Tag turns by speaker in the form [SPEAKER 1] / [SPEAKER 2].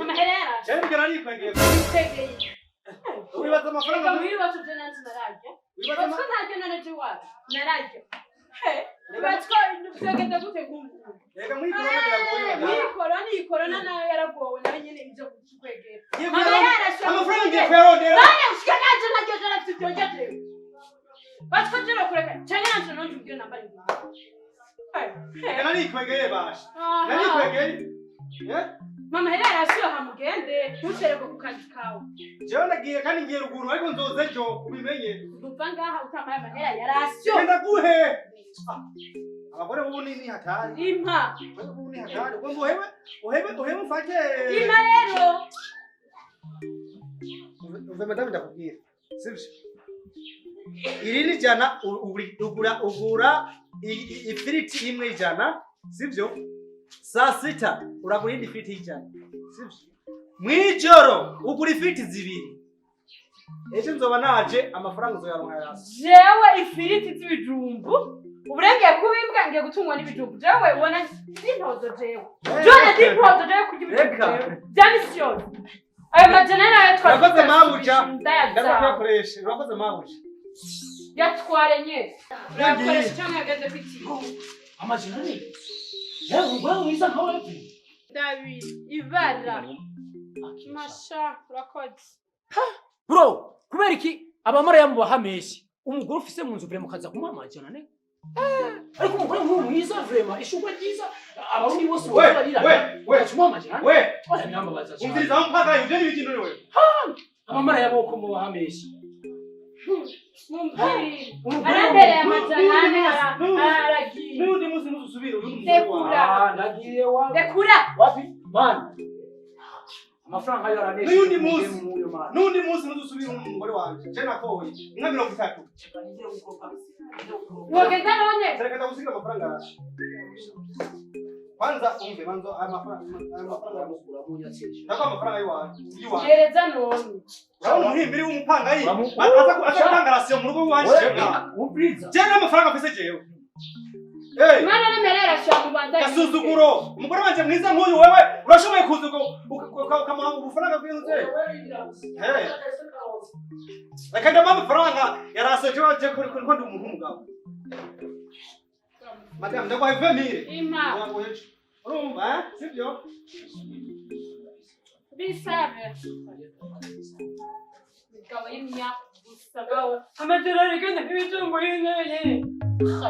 [SPEAKER 1] Amahera yaraje.
[SPEAKER 2] Jewe narikwegeye.
[SPEAKER 1] Wikwegeye.
[SPEAKER 2] Wibaza amafaranga
[SPEAKER 1] Reka muhira iwacu je nanje nararya.
[SPEAKER 2] Wibaza
[SPEAKER 1] Iwacu ntaryo naraje iwacu. Nararya. He, iwacu vyogenda gute nk'ubu?
[SPEAKER 2] Reka muri corona biragoye.
[SPEAKER 1] Muri corona, iyi corona nayo yaragowe, nayo nyene ije kukwegera.
[SPEAKER 2] Ngiye
[SPEAKER 1] Mama
[SPEAKER 2] kuyarondera.
[SPEAKER 1] yarashe.
[SPEAKER 2] Amafaranga ngiye kuyarondera.
[SPEAKER 1] None ushika nanje ntaryo je nafite ivyo ndya jewe. Iwacu ko je nokureka, canke nanje nonje umbwire nambare impuzu. He, he.
[SPEAKER 2] Reka narikwegeye basha.
[SPEAKER 1] Aha.
[SPEAKER 2] Narikwegeye. Eh?
[SPEAKER 1] Mama hera yarashyuha, mugende ntucererwe ku kazi kawe.
[SPEAKER 2] Jewe ndagiye kandi ngiye ruguru, ariko nzoza ejo ubimenye.
[SPEAKER 1] Ntuva ngaha utamaye amahera yarasyo.
[SPEAKER 2] Genda guhe. Ah, abagore bubu ni hatari.
[SPEAKER 1] Impa.
[SPEAKER 2] Abagore bubu ni hatari. Ugomba uhebe uhebe uhebe ufate.
[SPEAKER 1] Impa rero.
[SPEAKER 2] Uve madame, ndakubwira. Sivyo? Iri ni 100, ugura ifiriti imwe 100, sivyo? Saa sita uragura iyindi ifiriti y'100, sivyo? Mwijoro ugura ifiriti zibiri. Ejo nzoba naje, amafaranga uzoyaronka yasi.
[SPEAKER 1] Jewe ifiriti z'ibijumbu uburengeye kuba imbwa, ngiye gutungwa n'ibijumbu. Jewe ubona n'intozo, jewe jone n'intozo, jewe kurya ibijumbu.
[SPEAKER 2] Reka.
[SPEAKER 1] Jewe bya misi yose ayo majana nayo twari.
[SPEAKER 2] Urakoze mabuja.
[SPEAKER 1] Ndayazawe.
[SPEAKER 2] Ndaza kuyakoresha. Urakoze mabuja.
[SPEAKER 1] Yatware nye, urayakoresha cyangwa yageze kwitiba.
[SPEAKER 3] 400? Yewe, umugore mwiza nka wewe.
[SPEAKER 1] Ndabi ibara masha, urakoze.
[SPEAKER 3] Bro, kubera iki abamaraya mubaha menshi? Umugore ufise mu nzu vraiment ukaza kumuha 400? Ariko umugore nk'uyu mwiza vraiment, ishurwe ryiza, abarundi bose
[SPEAKER 2] We,
[SPEAKER 3] bararira.
[SPEAKER 2] we, we.
[SPEAKER 3] Ugaca umuha 400?
[SPEAKER 2] We,
[SPEAKER 3] Oya, birambabaza cyane.
[SPEAKER 2] umviriza aho mpaka ivyo ni ibiki none wewe?
[SPEAKER 3] Abamaraya boko mubaha menshi.
[SPEAKER 1] Mumbwire.
[SPEAKER 3] Umugore
[SPEAKER 1] Arantereye 400, aragiye.
[SPEAKER 2] N'undi munsi ntuzusubire uyu ni umugore wawe.
[SPEAKER 1] Rekura.
[SPEAKER 3] Ah, ndagiye wa.
[SPEAKER 1] Rekura.
[SPEAKER 3] Wapi? Man. Amafaranga yo aranesha.
[SPEAKER 2] N'uyundi munsi.
[SPEAKER 3] N'uyu man.
[SPEAKER 2] N'undi munsi ntuzusubire umugore wanje. Je nakoye. Inka 30.
[SPEAKER 1] Wogenda none.
[SPEAKER 2] Reka ndagusiga amafaranga yawe. Kwanza umve banzo aya mafaranga, aya mafaranga yamusura. Ndaguha amafaranga y'iwanjye. Y'iwanjye.
[SPEAKER 1] Gereza none.
[SPEAKER 2] Urabona umuhimbiri w'umupangayi aza gutanga ration mu rugo iwanje jewe ntabwo.
[SPEAKER 3] Umviriza.
[SPEAKER 2] Jewe n'amafaranga mfise jewe. Hey!
[SPEAKER 1] Mwana nemerera shaka mubandanye.
[SPEAKER 2] Gasuzuguro! Umugore wanje mwiza nk'uyu, wewe urashoboye kuza ukamuha ubufaranga bw'inzu? Hey! Reka ndamuha amafaranga ya ration jewe je kuri kuri ko ndi umuntu w'umugabo. Madame, ndaguha 20 000.
[SPEAKER 1] Impa.
[SPEAKER 2] Ndaguha ejo. Urumva, eh? Sibyo?
[SPEAKER 1] Bisabe. Migabo y'imya gusa gawe. Amadolari genda nk'imitungo y'inka.